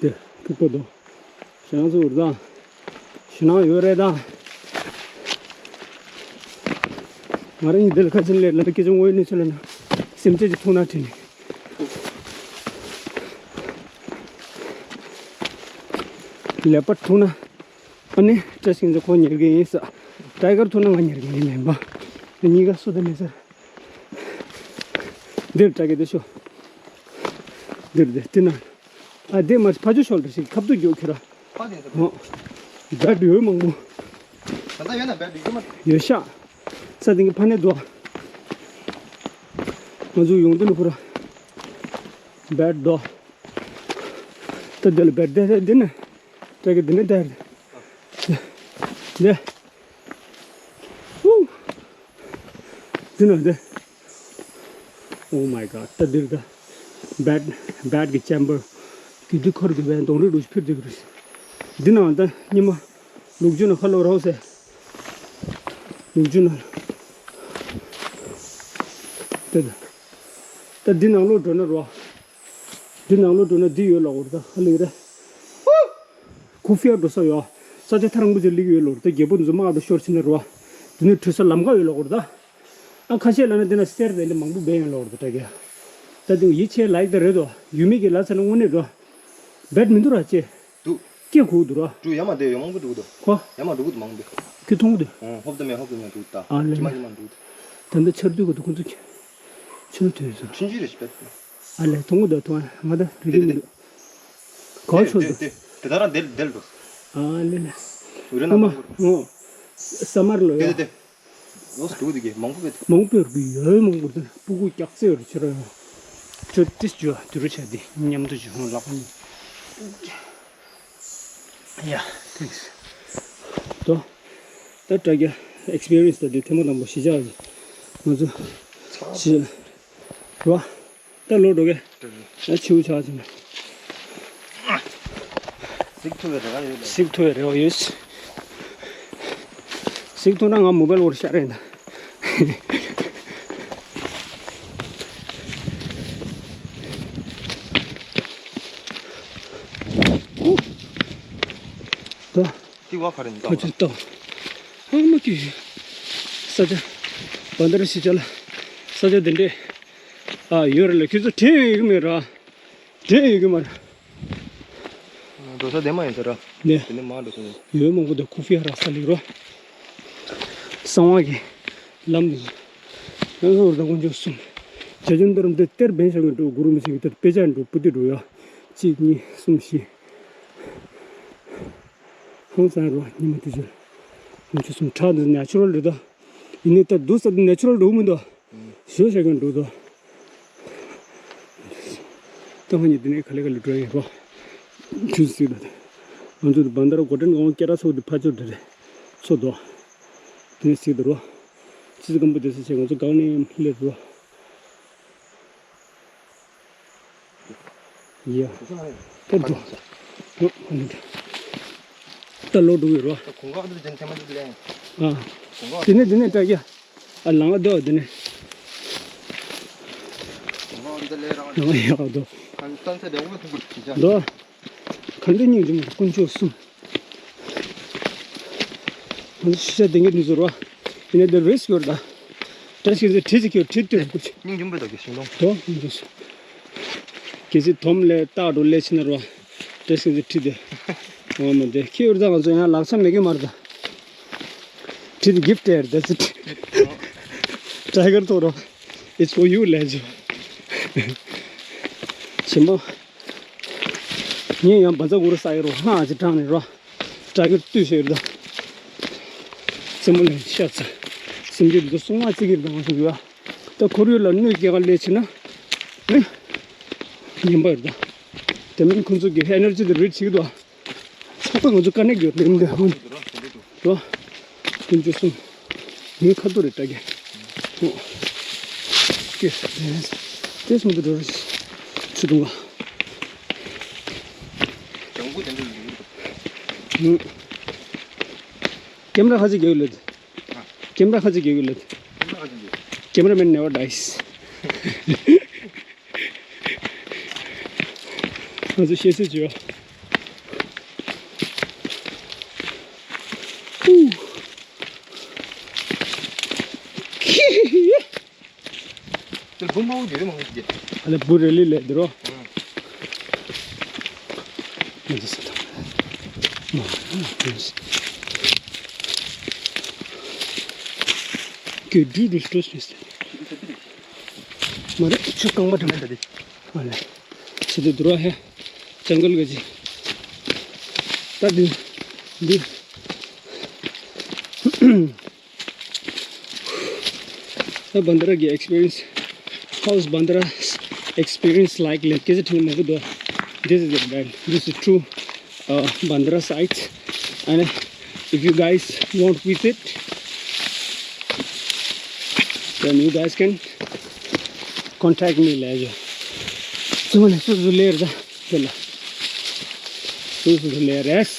དེ་ཕུག་པ་དོ། ཞེ་སྣང་ཚོ་རེད་ད། ཞེ་སྣང་ཡོད་རེད་ད། ང་རང་གཉིས་འདི་ལ་ཁ་ཆེན་ལས་ལ་སྐད་ཆ་དངོས་ཡོད་གནས་ཚུལ་ལ་ན་སེམས་ཅན་གྱི་ཐུག་ན་དྲན་ནས། ལེ་པར་ཐུག་ན། ཨ་ནི་བཀྲ་ཤིས་ཚོ་ཁོ་ཉལ་གི་ཡིན་ས། ཊའི་གར་ཐུག་ན་ང་ཉལ་གི་ཡིན་མིན་པ། གཉིས་ཀ་སུ་དང་མེད་ས། འདིར་བཀྲ་གི་འདི་ཤོ། འདིར་འདི་འདི་ན། ཨ་འདི་མ་ཕ་ཇོ་ཤོལ་ཌར་ཞིག་ཁབ་ཏུ་རྒྱུག་ཁྱོད་ར། ཕ་དེ་འདི། ཧོ། བེཊ་ཡོད་མང་པོ། ད་ལྟ་ཡོད་ན་བེཊ་ཡོད་མ། ཡོད་ཤག་ས་སྟེང་གི་ཕ་ནས་འདུག་ང་ཚོ་ཡོང་དུས་ནི་ཁོ་ར། བེཊ་འདུག་ད་འདི་ལ་བེཊ་འདི་འདི་ནི། བཀྲ་གི་འདི་ནི་འདི། འདི། ཧུ། འདི་ན་འདི། Oh my god. ད་འདིར་ད། བེཊ། བེཊ་གི་ཅེམ་བར། གི་འདི་ཁོར་གི་བན་གདོང་རིས་རུ་ཕིར་འདི་གི་རུ། འདི་ན་ད་ཉི་མ། ལུག་རྒྱུ་ན་ཁ་ལོ་རོགས་སེ། ལུག་རྒྱུ་ན། དེ་ད། ད་འདི་ནང་ལོགས་འགྲོ་ན་རོ། འདི་ནང་ལོགས་འགྲོ་ན་འདི་ཡོད་ལ་འོར་ད་ཧ་ལས་རེད། ཁུ་ཧྥི་ཡ་འགྲོ་ས་ཡོད། ས་ཆ་ཐ་རང་པོ་ཅིག་ལིག་ཡོད་ལོར་ད་རྒྱལ་པོ་འདི་ཚོ་དམག་ཏུ་ཤོར་ཕྱིན་ན་རོ། འདི་ནས་བྲོས་ས་ལམ་ཁ་ཡོད་ལོར་ད། ཨ་ཁ་ཤས་ལ་ན་འདི་ན་སེར་བས་ལི་མང་པོ་བས་ཡོད་ལོར་ད་ཀྱ། ད་འདི་ཡིད་ཆེས་ལ་ཡིག་ད་རེད་དོ། ཡུལ་མི་གི་ལ་ཚ་ན་དངོས་གནས་འགྲོ། བེཊ་མི་འདུག་ར་ཅེ། འདུག་སྐྱེ་ཁུག་འདུག་ར། འདུག་ཡ་མ་དེ་ཡོང་མང་པོ་འདུག་འདུག་ཧོ། ཡ་མ་འདུག་འདུག་མང་པོ། ཁྱི་མཐོང་གི་འདུག་ཨོ་ཧོབ་ཏེ་མེད་ཧོབ་ཏེ་མེད་འདུག་ད། ཨ་ལེ། ཁྱི་མ་ཁྱི་མ་འདུག་ད་འདི་ཆར་དུས་ག་དུས་ཁོང་ཚོ་ཁྱི། ཆུ་ལ་དུས་སོ། ཆུང་ཆུང་རེ་ཞིག་པས། ཨ་ལེ་མཐོང་གི་འདུག་མཐོང་ང་ད་རི་རི་མི་འདུག་ག་བ་ཆོད་འདུག་དེ་དེ་ད་ར་དེ་དེ་འགྲོ། ཨ་ལེ་ལེ། འུ་རེ་ན་ཨ་མ་མང་པོ། ཨོ། ས་མར་ལོ་ཡ། དེ་དེ་དེ། ལོས་འདུག་དེ་གི་མང་པོ་བས། མང་པོ་ཡོད་གི་ཡོད་མང་པོ་དེ་སྤུ་གུ་རྒྱག་རྩེ་ཡོད་ཆེ་ར། ཆོད་ཏིས་ཇོ་དུ་རུ་ཆ་དེ་མཉམ་དུ་ཇོ་ཧོང་ལག་པ་གཉིས། Yeah, thanks. དོ། ད་དྲ་རྒྱ་ཨེག་སི་པི་རི་ཡན་སི་ད་དེ་ཐེངས་མ་དང་པོ་གཞིས་ཆགས་ཀྱི་ང་ཚོ་གཞིས་ར། ད་ལོ་འགྲོ་གི་ད་ཆིའུ་ཆགས་ཅིང་། གཟིགས་ཐུབ་པའི་རེ་བ་ཡོད་ལ། གཟིགས་ཐུབ་པའི་རེ་བ་ཡོད། གཟིགས་ཐུབ་ན་ང་མོ་བལ་བོར་ཤར་རེད་ད། ཏི་བ་ག་རེ་འདུག་ཁོ་ཚོས་ལྟ། ཨ་མ་ཀི། ས་ཆ། བན་དར་ཤི་ཆ་ལ། ས་ཆ་དེ་འདྲས། ཨ་ཡོད་རེད་ལ། ཁྱོད་ཚོ་དྲན་ཡོད་ཀྱི་མེད་ར། དྲན་ཡོད་ཀྱི་མ་རེད། འགྲོ་ས་དེ་མ་ཡིན་ས་ར། ནས། དེ་ནས་མར་འགྲོ་ས་ཡིན། ཡོད་མང་པོ་དེ་ཁུ་ཧྥི་ཧ་ར་ས་ལི་རོ། གསང་བ་གི་ལམ་དེ། ཡང་ཟོར་དང་དཀོན་མཆོག་གསུམ། བྱ་ཆེན་མདོར་འདི་གཏེར་སྦས་བཞག་གི་འགྲོ། གུ་རུ་མི་ཆེན་གྱི་ཏེ་དཔེ་ཆ་འགྲོ། པུ་ཏི་འགྲོ་ཡ། གཅིག་གཉིས་གསུམ་བཞི། ཧང་སང་རོ། ཉི་མ་དུས་ཚོད། དཀོན་མཆོག་གསུམ། བྲག་འདི་ནེ་ཆུ་རལ་རེད་ད། ཡིན་ནའི་ད་འདུག་ས་འདི་ནེ་ཆུ་རལ་འགྲོ་མི་འདུག་ཞོ་བྱ་གི་འགྲོ་ད། ད་ང་གཉིས་འདི་ནས་ག་ལེ་ག་ལེ་འགྲོ་ཡིན་རོ། ཆུ་ཟིག་ད། ང་ཚོ་འདི་བན་དར་གོ་ཏྲན་གོང་ཀེ་ར་ཚོགས་འདི་ཕ་ཚོ་འདི་རེད། ཚོ་དོ། འདི་ནས་ཟིག་ད་རོ། ཅི་ཟིག་སྐམ་པོ་དེ་ས་ཆེ། ང་ཚོ་གང་ནས་སླེབས་རོ། ཡ། ད་འགྲོ། ཡོ། ཨ་ནི་འགྲོ། ད་ལོག་འགྲོ་གི་རོ། ད་གོང་འོག་འདི་ཅན་ཐེ་མ་འདི་ལེན། ཨ། གོང་འོག་དེ་ནས་དེ་ནས་བྲག་གི། ཨ་ལང་ཨ་དོ་དེ་ནས། གོང་འོག་འདི་ལེན་རང་། ལང་ཡག་དོ། གང་ལྟར་ཚེ་བདེ་བོ་ཐུག་གི་ཅི་ཅང་། འགྲོ། ག་འདྲ་སྙིང་རྗེ་མོ། དཀོན་མཆོག་གསུམ། ང་ཚོ་ཤི་ཤ་དེང་གི་དུས་ཚོད་རོ། ཡིན་ནའི་འདི་རིསྐ་ཡོད་རེད་ད། བཀྲ་ཤིས་ཚེ་ཁྲི་གཅིག་ཁྱེར། ཁྲི་སྟོད་སྐུ་ཆེ། སྙིང་རྗེ་མོ་དག་གི་ཤིང་སྡོང་། དོ་སྙིང་རྗེ་སོ། གལ་སྲིད་དོམ་ལས་སྟག་འགྲོ་ལས་ཕྱིན་ན་རོ། བཀྲ་ཤིས་ཚེ་ཁྲི་དེ། འོ་མ་དེ་ཁྱེར་ཡོད་རེད་ད། ང་ཚོ་ཡང་ལག་ཆ་མེད་གི་མ་རེད་ད། ཁྲི་དེ་གིཕ་ཊི་རེད། that's it. ཊའི་གར་ཐོག་རོ། It's for you ལས་ཇོ། ཆེན་མོ། ངས་ཡང་བ་ཛ་གུ་རུ་ས་ཡི་རོ། ཧང་ཅི་དྲང་ནས་རོ། དྲག་གི་ལྟོས་ཤེས་རེད་ད། རྩེད་མོ་ལེན་ཤ་ཚ། སེམས་ཅན་འདི་སོང་བ་ཙི་གིར་དང་ཞུ་ཡ། ད་ཁོར་ཡུག་ལ་གནོད་སྐྱེལ་ག་ལས་བྱེད་ན། ཨེ། ངན་པ་རེད་ད། དེ་མིན་ཁོ་ཚོ་གི་ཨེ་ནར་ཇི་དེ་རིད་བྱེད་ཀྱི་འདུག་ཚོགས་པ་ང་ཚོ་ཀ་ནེག་ཡོད་དེ་མི་འདུག་ཧང་། རོ། དཀོན་མཆོག་གསུམ། ངའི་ཁ་ཐུག་རེད་ད་གི། ཧོ། ཀེ། དེ་སོང་དུ་འགྲོ་རེད། ཆུ་དུང་བ། ལྗང་གུ་དེ་འདྲ་ཡོད་འདུག་ཧུམ། ཀེམ་ར་ཁ་ཅིག་རྒྱག་ཡོད་ལེ། ཨ། ཀེམ་ར་ཁ་ཅིག་རྒྱག་ཡོད་ལེ། ཀེམ་ར་ཁ་ཅིག་རྒྱག་ཀེམ་ར་མེན་ནེ་བར་ཌའིས། ང་ཚོ་ཤེས་ཚོད་བྱོས། ཧུ། དེ་བུ་མང་པོ་དེ་རེད་མང་པོ་ཞིག་ཨ་ལེ་བུ་རེ་ལི་ལེ་དེ་རོ། ང་ཚོ་ས་ཐང་། ང་ཚོ་ས་ཐང་། ཀེ་འབྲུ་འབྲུ་སྤྲོ་སྤྲོ་སེ། མ་རེད། ཆུ་རྐང་པ་འགྲམ་ད་དེ། ཨ་ལེ། ཆུ་དེ་དུར་བ་ཧེ། ཇང་གལ་ག་ཅི། ད་འདི། འདི། ད་བན་དར་གི་ཨེགས་པི་རི་ཡན་སི། How's Bandara's experience like? ལེ་སྐད་ཆ་དྲི་མང་པོ་འདུག This is it, man. This is true. Uh, Bandra site. And if you guys want visit, then you guys can contact me later. ཙི་མ་ལེ་སུ་སུ་ལེར་ད་དེ་ལ་སུ་སུ་ལེར་རེས།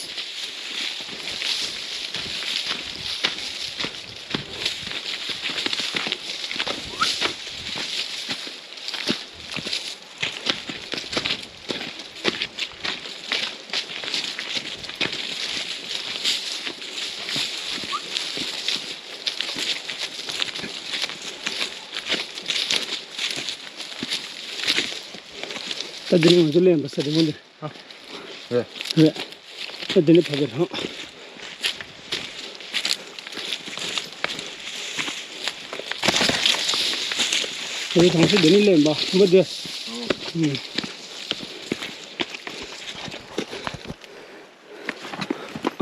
ད་འདི་ནས་ང་ཚོ་ལེན་པ་ས་དེ་མོ་འདི། ཨ། རེད། རེད། ད་འདི་ནས་བབས་པའི་རང་། ད་དེ་དང་ཤོས་འདི་ནས་ལེན་པ་མོ་འདི། ཨོ།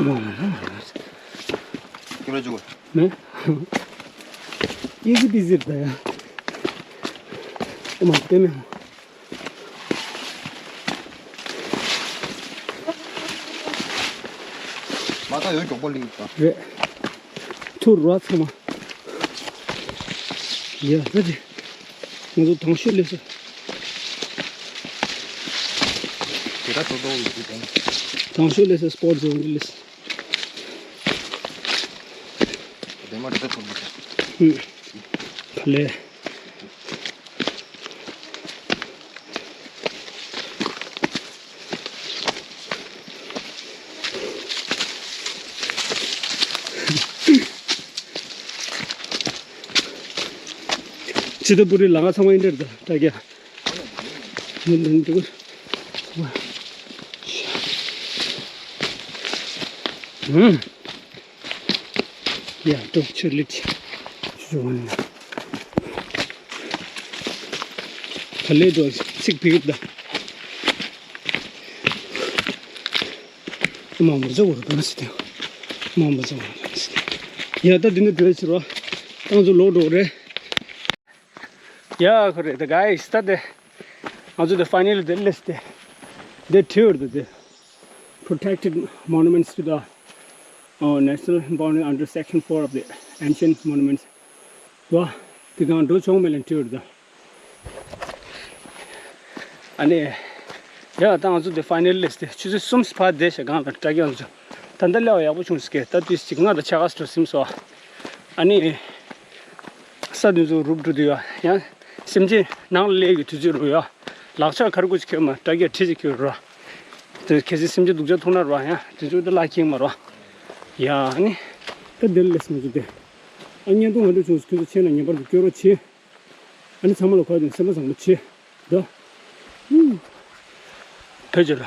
ཨུམ། ཀེམ་ར་བཅུག་གོ། མེ། ཨི་ཟི་པི་ཟི་རེད་ད་ཡ། ཨོ་མ་ཏེ་མེ། མ་ད་ཡོད་མགྱོགས་པོ་ལིང་ད། རེད། ཐུར་རོ་ཚང་མ། ཡ་ད་དེ། ང་ཚོ་དང་ཤོས་སླེབས་སོང་། དེ་ད་ཏོག་ཏོག་ཡོད་དེ་དང་། དང་ཤོས་སླེབས་སོང་། སྤོར་ཛོན་དུ་སླེབས་སོང་། དེ་མ་རེད་ད་ཐོབ་མི་ཐུབ། ཧུམ། ཕ་ལེ། ཅི་ཏ་པུ་རི་ལ་ང་ཚང་མ་ཡིན་འདྲ་རེད་ད་ཀྱ། ཧུམ། ཡ་ཏོག་ཆུ་ལིད། ཆུ་ཆུ་ཝན། ག་ལེ་འགྲོ་ཚིག་ཕིག་ད། མང་པོ་ཟ་བར་གང་སྲིད་དེ། མང་པོ་ཟ་བར་གང་སྲིད་དེ། ཡ་ད་འདི་ནི་བྲོས་ཕྱིར་བ། ཏང་ཚོ་ལོག་འགྲོ་གི་རེད། ཡ་ཁོ་རེད་ད་guys ད་དེ། ང་ཚོ་དེ་finally དེ་list དེ། དེ་བྲིས་ཡོད་དེ་དེ། Protected monuments to the uh, national boundary under section four of the ancient monuments. བ། དེ་དང་འགྲོ་ཆོག་མེད་ལ་བྲིས་ཡོད་དེ། ཨ་ནི། ཡ་ད་ང་ཚོ་དེ་finally དེ་ཆུ་ཚོད་གསུམ་ཕར་བསྡད་ཤག་གང་ལ་དྲ་རྒྱ་ང་ཚོ། ད་ལྟ་སླེབས་པ་ཡག་པོ་བྱུང་ཟེར་གི་ད་དུས་གཅིག་ང་ད་ཆ་ག་སི་འགྲོ་སིམ་སོ། ཨ་ནི། ས་དེ་ཚོ་རུབ་འགྲོ་དུས་ཡ་ཡང་སེམས་ཅན་ནང་ལ་སླེབས་ཀྱི་དུས་ཚོད་རུ་ཡ། ལག་ཆ་ག་རེ་དགོས་ཀྱི་ཁྱོད་མ་དྲ་རྒྱ་བྲིས་ཀྱི་ཁྱོད་ར། དེ་གལ་སྲིད་སེམས་ཅན་སྡུག་ཅག་མཐོང་ན་ར་ཡ་དེ་ཚོ་ད་ལ་ཁེངས་མ་ར། ཡ་ཨ་ནི། ད་དེ་ལས་ང་ཚོ་དེ། ཨ་བརྙན་ཐུང་ང་ཚོ་བྱུང་སོང་ཁྱོད་ཚོ་ཆེ་ན་ངེས་པར་དུ་སྐྱོར་རོགས་བྱེད། ཨ་ནི་ཚང་མ་ལ་གོ་ཡ་དེ་སེམས་པ་བཟང་པོ་བྱེད། ད། བོད་ཇོ་ལོ།